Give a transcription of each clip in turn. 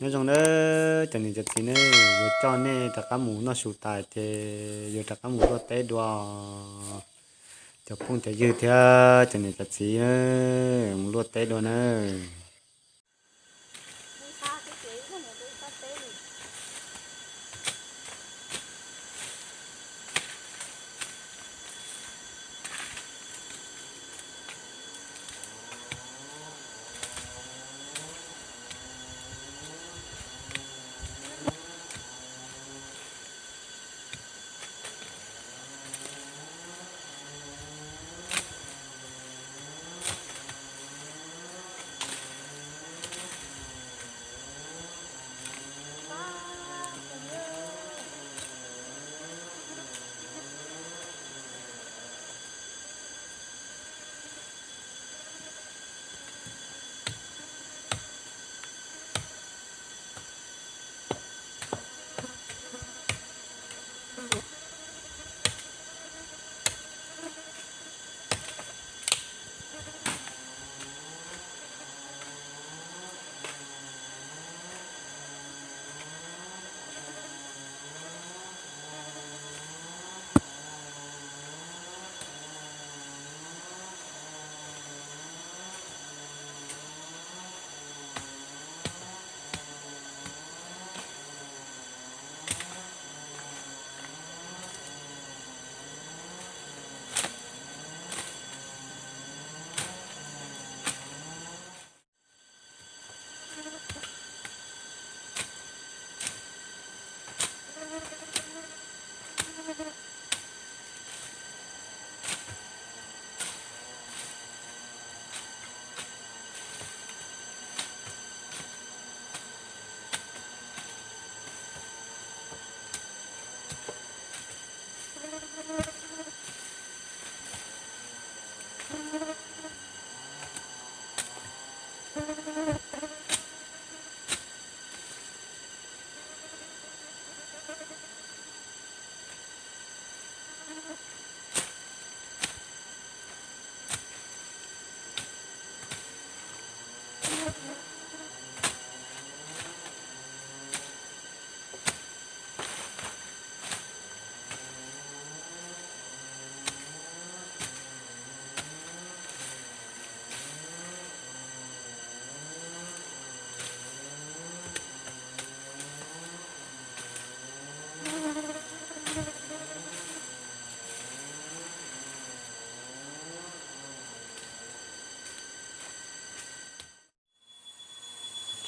Nyob zoo nawb cov niam cov txiv nawb, yuav coj nej rov qab mus noj su tas ces yuav rov qab mus luaj teb dua. Cov phooj cov ywg thiab cov niam cov txiv, mus luaj teb dua nawb.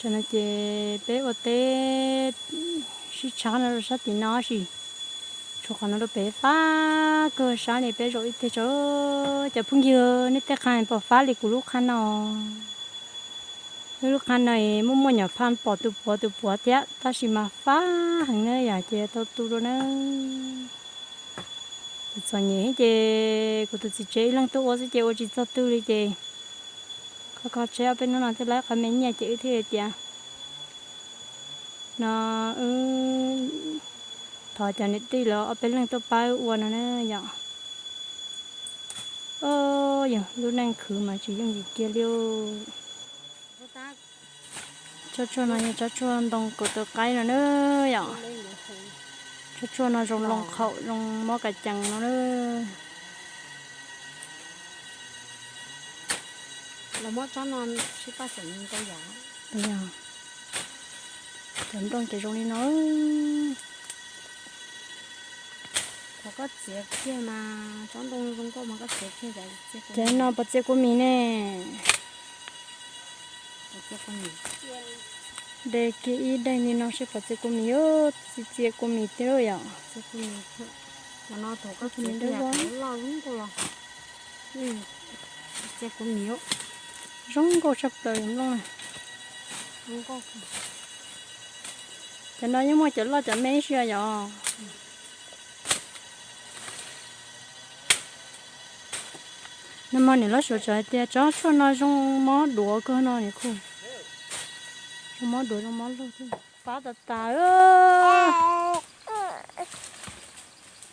Tam no ces peb ua teb sib tshab no rau sab tim no sis, tshuav qhov no rau pem fab kawg sab li peb zaum ib teg tso. Cov phooj ywg nej tej qha pom fab li kuv lub qha no. Lub lub qha no muaj muaj nyuam phaj pom tus puav tus puav thiab tab sis mas fab heev na yom ces tau tu dua na. Txom nyem ces kuv tus txiv tsev ib leeg tuaj ua xwb ces ua tsis txog twg li ces kho kho tsheb ob peb hnub no thiaj laib qhov me nyiaj ces wb thiaj li tias no wb thov cov niam tij los ob peb leeg tuaj pab wb ua no na yom. Yog lub neej khwv mas tsis yooj yim kiag li. Tsob tshuaj no yog tsob tshuaj ntoo kaum tawv qaib no na yom. Tsob tshuaj no zoo loo qhaum zoo mob kas cees no na. Cov nplooj ces zoo li no. Ces no pov txiav kua mis ne. De kiag ib daim li no seb pov txiav kua mis, txiav kua mis thiab yom. Zoo nkauj tshaj plaws nplooj na. Cov no yeej muaj cov loj cov me ib si yom. Nag hmo niam loj suav txawm hais tias tsob tshuaj no zoo mob duav kawg no niam khu. Zoo mob duav zoo mob laug thiab. Fab tas tas.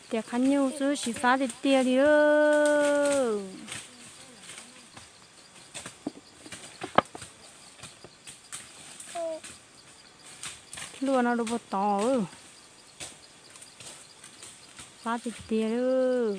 Tias qhab nyuj xwb tsis fab tiag tiag li. Luaj no rau puag tod, qab tiag tiag lawm.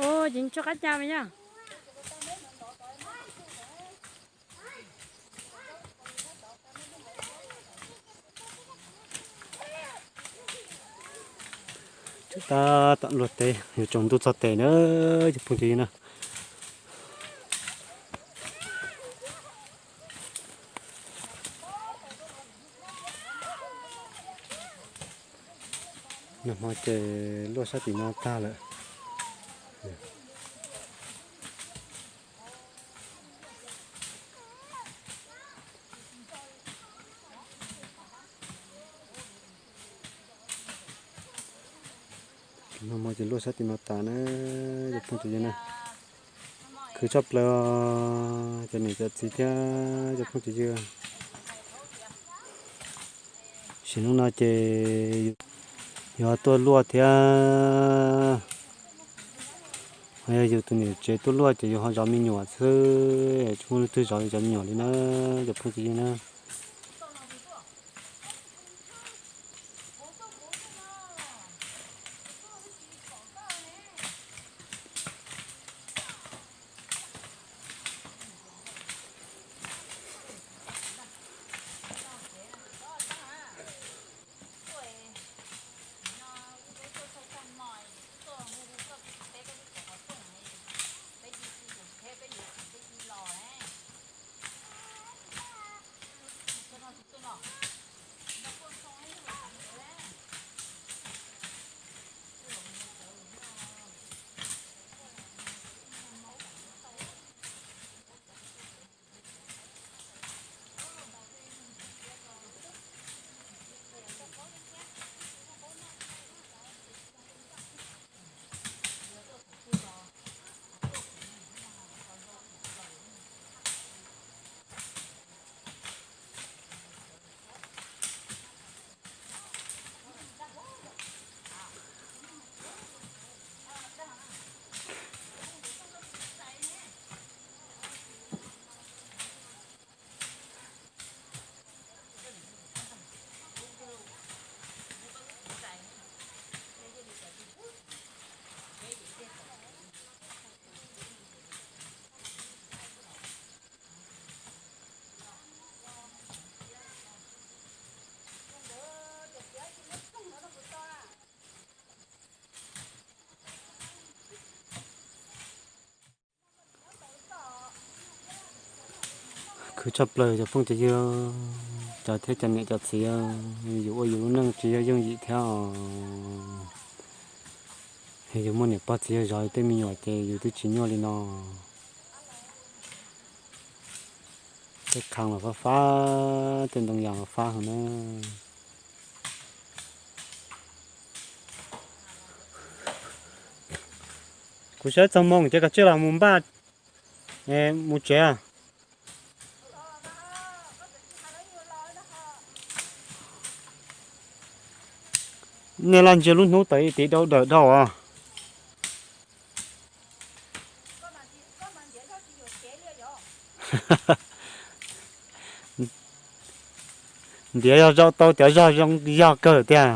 Ua ces tso qab ca me nyab. Tab tom luaj teb yuav tsaus ntuj txog tes na, cov phooj cov ywg na. Nag hmo ces luaj sab tim no tag lawm. Nag hmo ces luaj sab tim no tas na, cov phooj cov ywg na. Khwv tshaj plaws cov niam cov txiv thiab cov phooj cov ywg. Sim hnub no ces yuav tuaj luaj thiab, yog yus tus niam tsev tuaj luaj ces yus ho zov me nyuam xwb, tsis muaj leej twg zov zov me nyuam li na, cov phooj cov ywg na. Khwv tshaj plaws cov phooj cov ywg, cov thiab cov niam cov txiv, yus ua yus lub neej tsis yog yooj yim thiab os. Yus muaj niam pog txiv yawg zov tej me nyuam ces yus twb tsis nyuaj li no. Tej qhov los fab fab, tej ntoo yas los fab heev na. Kuv saib txog moo ces koj tsij los mus npaj mus tsev. Nej laj ntsia lub hnub tawm ib tiv dawb dawm dhau os. Ntiav yog zaum tau cov zog zoo yog kawg tiag.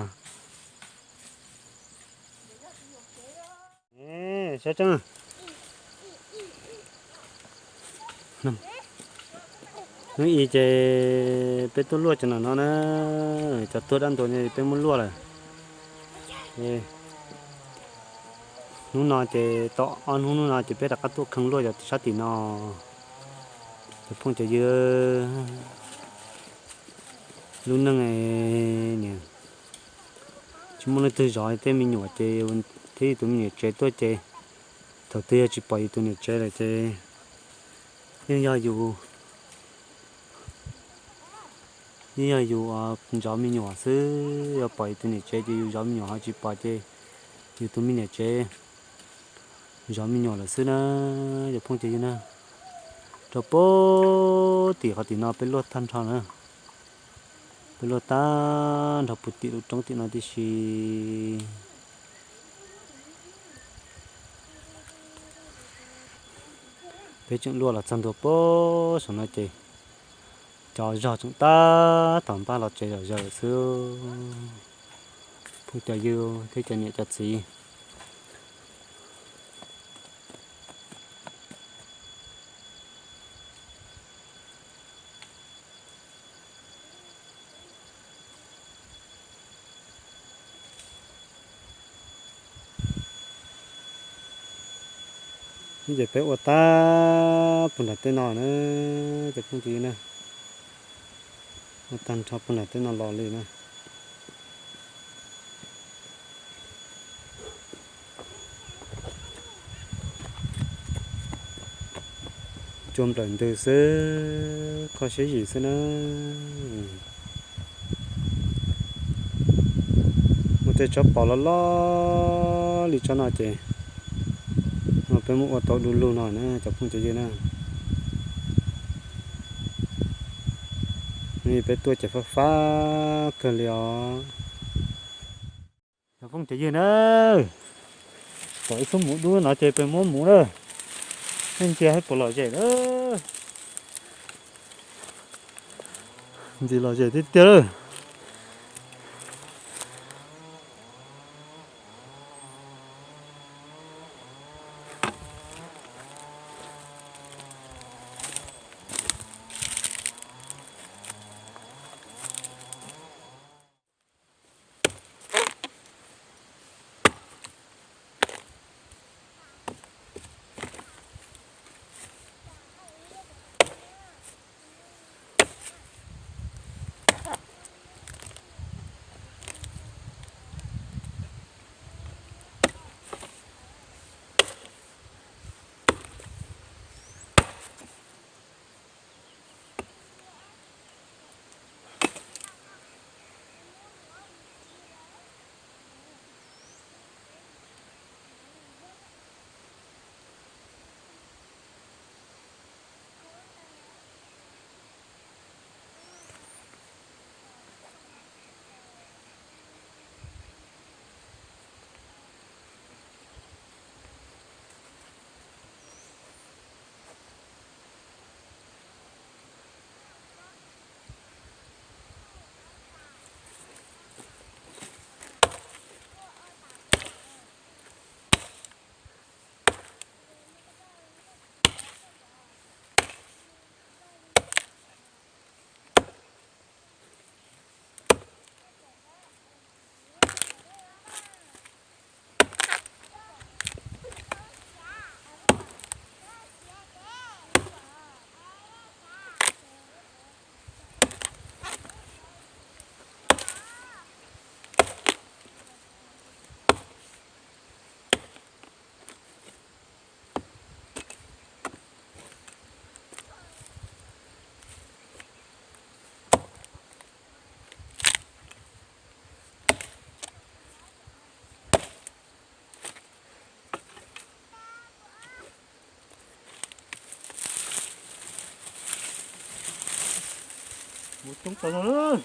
Saib tseeb, hnub i ces peb tuaj luaj cov no na, cov tuag dab ntawd peb muab luaj lawm. Hnub no ces tau ob hnub, hnub no ces peb rov qab tuaj kheej luaj cov sab tim no. Cov phooj cov ywg, lub neej niam tsis muaj leej twg zov tej me nyuam ces thiab yus tus me nyuam tsev tuaj ces thaum twg yog tsis pom yus tus niam tsev lawm ces yeej yog yus, yeej yog yus zov me nyuam xwb. Yog pom yus tus niam tsev ces yus zov me nyuam, ho tsis pom ces yus tus me niam tsev zov me nyuam lawm xwb na, cov phooj cov ywg na. Rau puag tim qhov tim no peb luaj tag nrho na, peb luaj tag nrho puag tim lub roob tim no tib si. Peb tseem luaj los txog ntua puag saum no ces cov zog tseem tab tom npaj los tsev zom zaws xwb, phooj cov ywg thiab cov niam cov txiv. Ces peb ua tag puag nram tej no na, cov phooj cov ywg na, ua tag nrho puag nram tej no los li na. Cua nplawm ntws xwb, kho siab zim xwb na. Muaj tej tsob pos loj loj li tsob no ces no peb muab ua tau du lug no na cov phooj cov ywg na. Peb tuaj ces fab fab kawg li os. Cov phooj cov ywg na, tom ib xub mus dub no ces peb muab mus na. Nej ntsia saib puas lom zem na. Ntxim lom zem tiag tiag lawm. Mus coob tau no lawm.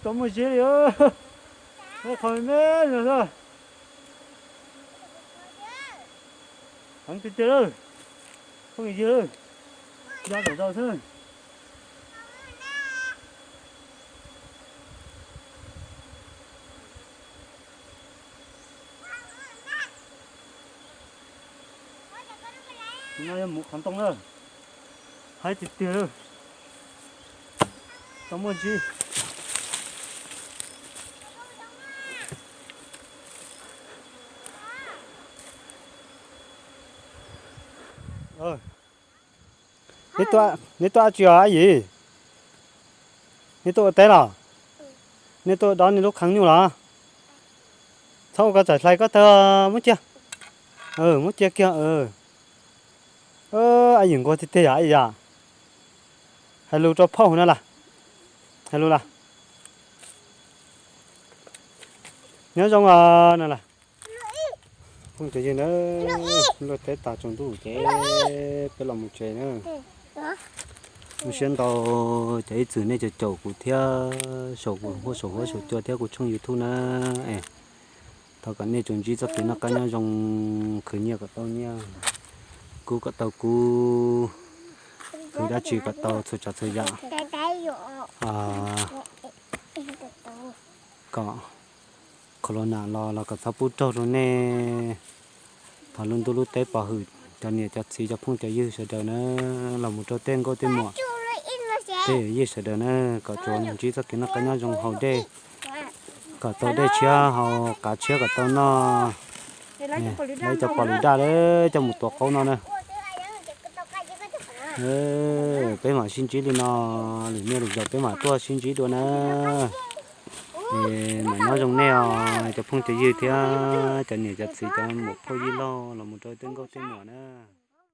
Tsis muaj zeb li, qhov me me no xwb. Heev tiag tiag lawm, phooj ywg, ya tom ntau xwb. No yog mus qhov ntoo na, haib tiag tiag, tau muaj ntsib. Neb tuaj dab tsi os Ab Yim? Neb tuaj ua teb los? Neb tuaj dob neb lub kheev nyuj los? Txhob ua koj txawm hlais koj tawg, muab cia. Muab cia kiag. Ab Yim nquag tiag tiag yom Ab Yim yom. Hais lus rau phauj no las. Hais lus las. Nyob zoo no las. Phooj ywg na, luaj teb tas tsaus ntuj ces peb los mus tsev na. Zoo siab ntau cov ib txwm nej caum caum kuv thiab, saum kuv huab saum huab saum cua thiab kuv tshooj YouTube na. Thov kom nej tsuas ntsib txoj kev noj qab nyob zoo, khwv nyiaj kom tau nyiaj, kub kom tau kub, khwv dab tsi kom tau txhua tsav txhua yam. Kom corona los los kom txhob pub raug rau nej. Thov lub ntuj lub teb pov hwm cov niam cov txiv cov phooj cov ywg sawv daws na, los mus rau tej nkauj tej muam, tej yij sawv daws na, kom tsuas ntsib txoj kev noj qab nyob zoo haus dej, kom tau dej tshiab haus qav tshiab kom tau noj. Lawv cov pom lwm daj lawv coj mus tuav qaub no na. Peb mam sib ntsib li no, lwm niaj lwm zaus peb mam tuaj sib ntsib dua na. Es mam nyob zoo nej os cov phooj cov ywg thiab cov niam cov txiv cov muam phauj yij laug los mus rau tej nkauj tej muam na.